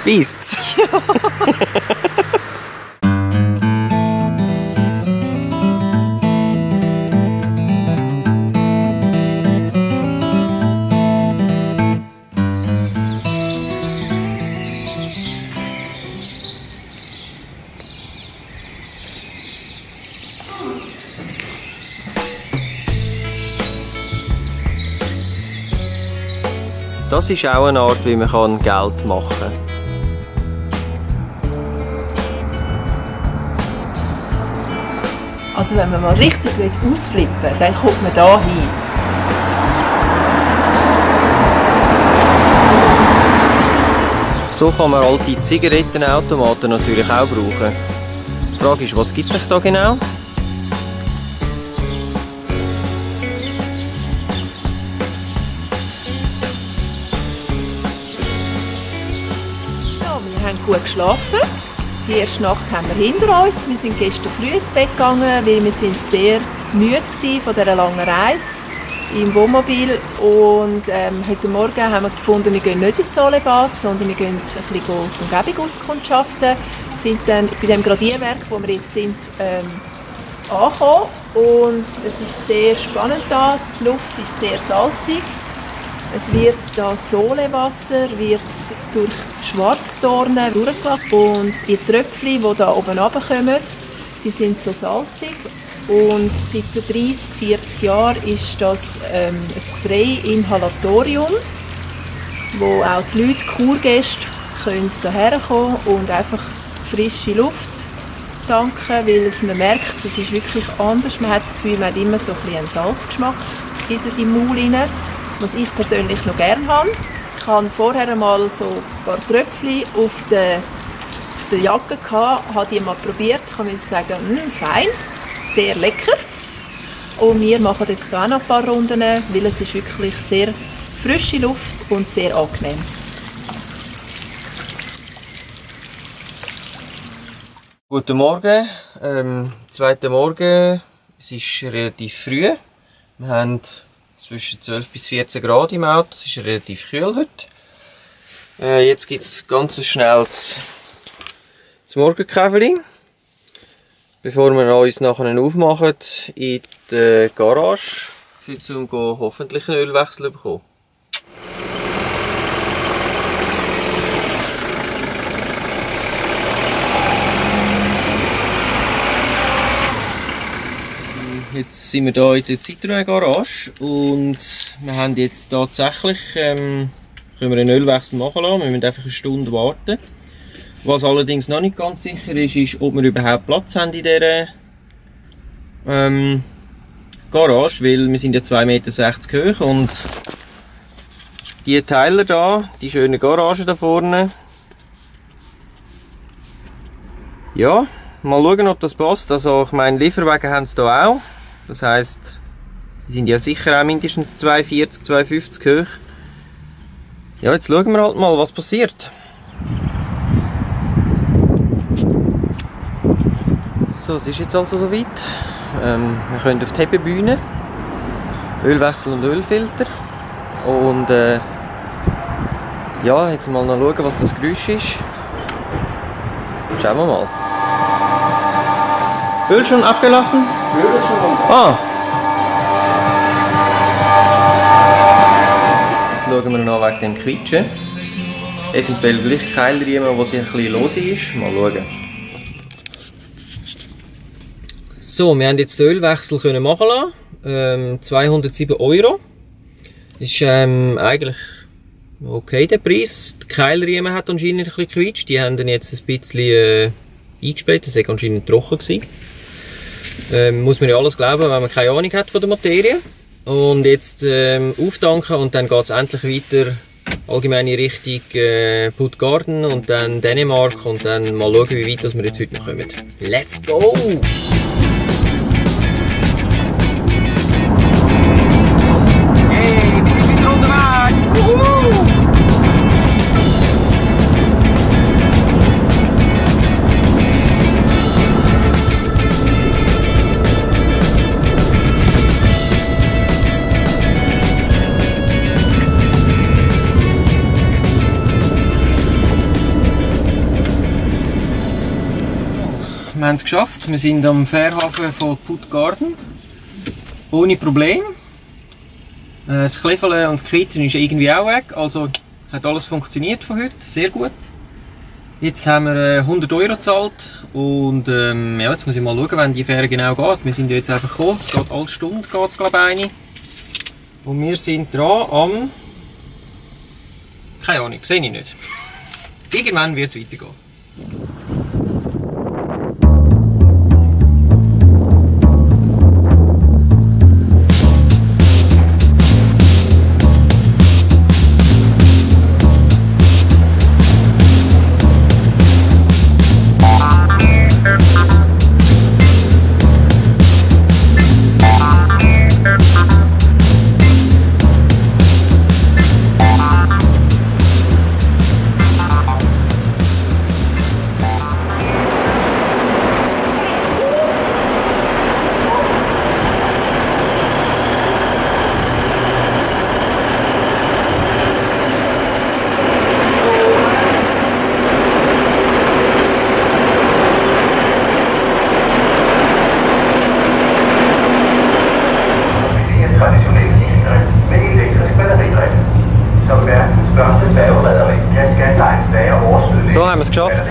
Beisst's? Ja. Das ist auch eine Art, wie man Geld machen kann. Also wenn man mal richtig ausflippen will, dann kommt man hier hin. So kann man alte Zigarettenautomaten natürlich auch brauchen. Die Frage ist, was gibt es da genau? Wir haben gut geschlafen. Die erste Nacht haben wir hinter uns. Wir sind gestern früh ins Bett gegangen, weil wir sind sehr müde waren von dieser langen Reise im Wohnmobil. Und heute Morgen haben wir gefunden, wir gehen nicht ins Solebad, sondern wir gehen ein bisschen die Umgebung auskundschaften. Wir sind dann bei dem Gradierwerk, wo wir jetzt sind, angekommen. Und es ist sehr spannend hier. Die Luft ist sehr salzig. Es wird das Solewasser wird durch die Schwarzdornen durchgelassen und die Tröpfchen, die hier oben runterkommen, die sind so salzig. Und seit 30, 40 Jahren ist das ein Freiinhalatorium, wo auch die Leute, die Kurgäste, hierher kommen und einfach frische Luft tanken, weil man merkt, es ist wirklich anders. Man hat das Gefühl, man hat immer so ein bisschen einen Salzgeschmack im Maul rein, was ich persönlich noch gerne habe. Ich hatte vorher einmal so ein paar Tröpfchen auf der Jacke, habe die mal probiert. Ich kann sagen, fein, sehr lecker. Und wir machen jetzt hier auch noch ein paar Runden, weil es ist wirklich sehr frische Luft und sehr angenehm. Guten Morgen, zweiter Morgen. Es ist relativ früh. Wir haben zwischen 12 bis 14 Grad im Auto. Es ist relativ kühl heute. Jetzt gibt es ganz schnell das Morgenkäferli, bevor wir uns nachher aufmachen in die Garage, um hoffentlich einen Ölwechsel zu bekommen. Jetzt sind wir hier in der Citroën Garage und wir haben jetzt tatsächlich können wir einen Ölwechsel machen lassen. Wir müssen einfach eine Stunde warten. Was allerdings noch nicht ganz sicher ist, ist, ob wir überhaupt Platz haben in dieser Garage, weil wir sind ja 2,60 Meter hoch und die Teile da, die schöne Garage da vorne, ja, mal schauen, ob das passt. Also ich meine, Lieferwagen haben es da auch. Das heisst, die sind ja sicher auch mindestens 2,40, 2,50 hoch. Ja, jetzt schauen wir halt mal, was passiert. So, es ist jetzt also soweit. Wir können auf die Hebebühne. Ölwechsel und Ölfilter. Und ja, jetzt mal noch schauen, was das Geräusch ist. Schauen wir mal. Öl schon abgelassen? Öl ist schon runter. Ah! Jetzt schauen wir noch wegen dem Quietschen. Eventuell vielleicht Keilriemen, der sich ein bisschen lose ist. Mal schauen. So, wir haben jetzt den Ölwechsel machen lassen. 207 €. Ist eigentlich okay, der Preis. Die Keilriemen hat anscheinend ein bisschen gequietscht. Die haben dann jetzt ein bisschen eingespäht. Das war anscheinend trocken gewesen. Muss man ja alles glauben, wenn man keine Ahnung hat von der Materie. Und jetzt auftanken und dann geht es endlich weiter allgemein in Richtung Puttgarden und dann Dänemark und dann mal schauen, wie weit wir jetzt heute noch kommen. Let's go! Hey, wir sind wieder unterwegs! Woohoo! wir haben es geschafft. Wir sind am Fährhafen von Puttgarden. Ohne Problem. Das Kleffeln und das Kriten ist irgendwie auch weg. Also hat alles funktioniert von heute. Sehr gut. Jetzt haben wir 100 € gezahlt. Und ja, jetzt muss ich mal schauen, wann die Fähre genau geht. Wir sind jetzt einfach gekommen. Es geht alle Stunde, geht, glaube ich, eine. Und wir sind dran am... Keine Ahnung, sehe ich nicht. Irgendwann wird es weitergehen. So haben wir es geschafft.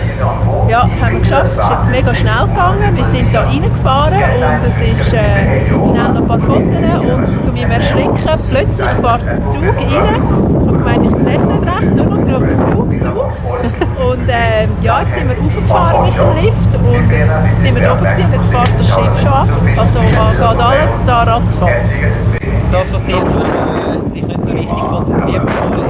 Ja, haben wir geschafft. Es ist jetzt mega schnell gegangen. Wir sind hier reingefahren und es ist schnell noch ein paar Fotos. Und zu meinem Erschrecken, plötzlich fährt ein Zug rein. Ich habe gemeint, ich sehe nicht recht, nur noch gerade Zug. Und ja, jetzt sind wir raufgefahren mit dem Lift und jetzt sind wir oben gewesen, und jetzt fährt das Schiff schon ab. Also geht alles da ratzfatz. Das passiert, wenn man sich nicht so richtig konzentriert beim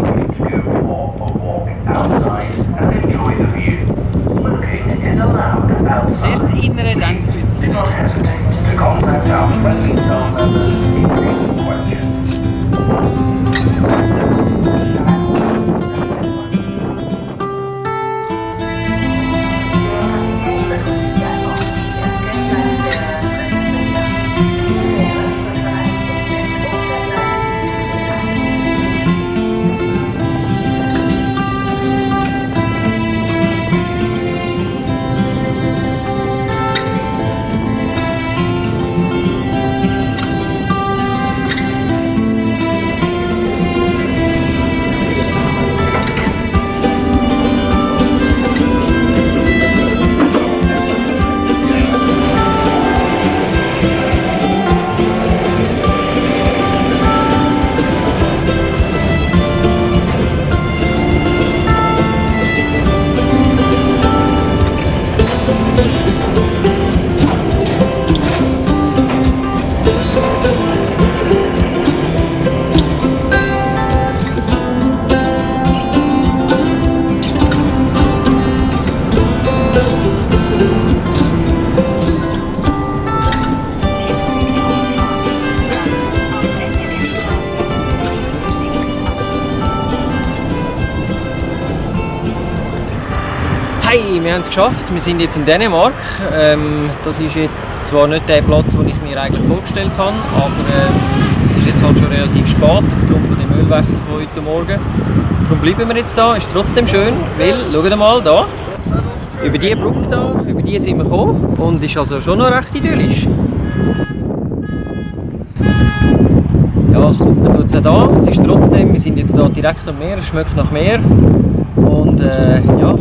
Zuerst das Innere, dann das Äußere. Wir haben es geschafft, wir sind jetzt in Dänemark. Das ist jetzt zwar nicht der Platz, den ich mir eigentlich vorgestellt habe, aber es ist jetzt halt schon relativ spät aufgrund von dem Ölwechsel von heute Morgen. Darum bleiben wir jetzt da, ist trotzdem schön, weil, schaut mal da, über diese Brücke da, über die sind wir gekommen und ist also schon noch recht idyllisch. Ja, man tut es auch da, es ist trotzdem, wir sind jetzt da direkt am Meer, es schmeckt nach Meer und ja.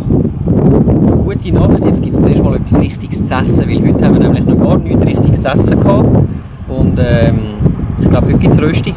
Gute Nacht, jetzt gibt es zuerst mal etwas Richtiges zu essen, weil heute haben wir nämlich noch gar nichts Richtiges zu essen gehabt. Und ich glaube, heute gibt es Rösti.